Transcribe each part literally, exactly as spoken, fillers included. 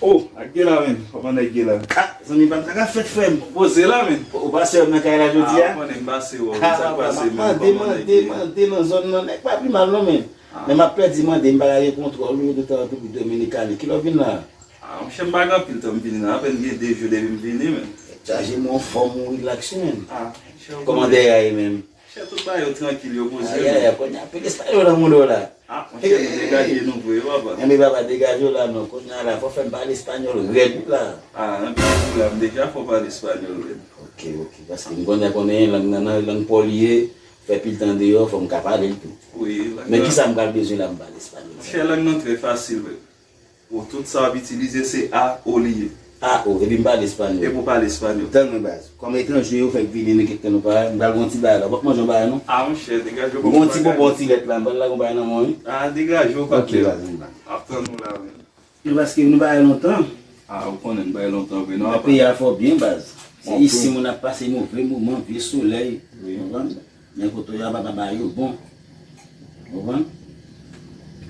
Oh, ak gen la menm, kòman nèg gen la? Ah, zanmi pa m, sa ka fèt, frè m? Poze la menm. Ou pase wè m nan kay la jodi a? Ah, konnen m pase wè w. Ah, sa k pase menm? Mande, mande, mande nan zòn nan. Nèg pa pi mal non menm. Men m ap pèdi mande, m pa ka gen kontwòl ou de tan an Repiblik Dominikani. Kilè w vin la? Ah, monchè, m pa gen anpil tan m vini nan. Apèn gen de jou depi m vini menm. Chaje m anfòm ou rilaks menm. Ah, monchè, kòman dèyè a ye menm? Monchè, tout bagay yo trankil, yo poze. Ayayay, kounye a pil espanyòl nan moun yo la. Ah, monchè, nou degaje nou vre, papa. Enben papa, degaje w la non. Kounye a la, fò w fè m pale espanyòl rèd wi la. Ah, anpil pou la, m deja fè w pale espanyòl rèd. Ok, ok, paske m konnen, konnen lang nan, nan lang pa w li ye, fè pil tan deyò, fò m ka pale l tou. Wi, lang nan. Men kisa m pral bezwen la m pale espanyòl? Monchè, lang nan trè fasil, wi. Ou tout sa w ap itilize se a o li ye. A o, epi m pale espanyòl. Epi w pale espanyòl. Tann mwen baz. Kòm etranje yo fèk vini nan kèk tan nou pa, m pral gon ti bagay la. W ap manje yon bagay non? Ah, monchè, degaje w. M gon ti bonbon ti lèt la, m pral lage yon bagay nan men w wi. Ah, degaje w, patnè. Ok, baz, m pral. Ap tann ou la, wi. E paske nou pa gen lontan. Ah, ou konnen n pa gen lontan vre non, papa. Peyi a fò byen baz. Se isi moun ap pase move moman, vye solèy. Wi. Konprann? Men kote yo a papa ba yo bon. Ou konprann?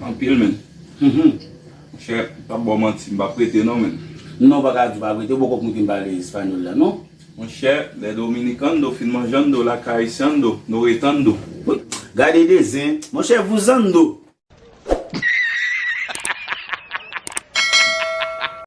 Anpil menm. Monchè, m p ap ba w manti, m p ap rete non menm. Non, w pa ka di w p ap rete, ou poko konn ki m pale espanyòl la non. Monchè, les dominicando fin manjando, la caiciando, no retando. Gade de zen, monchè, vouzando.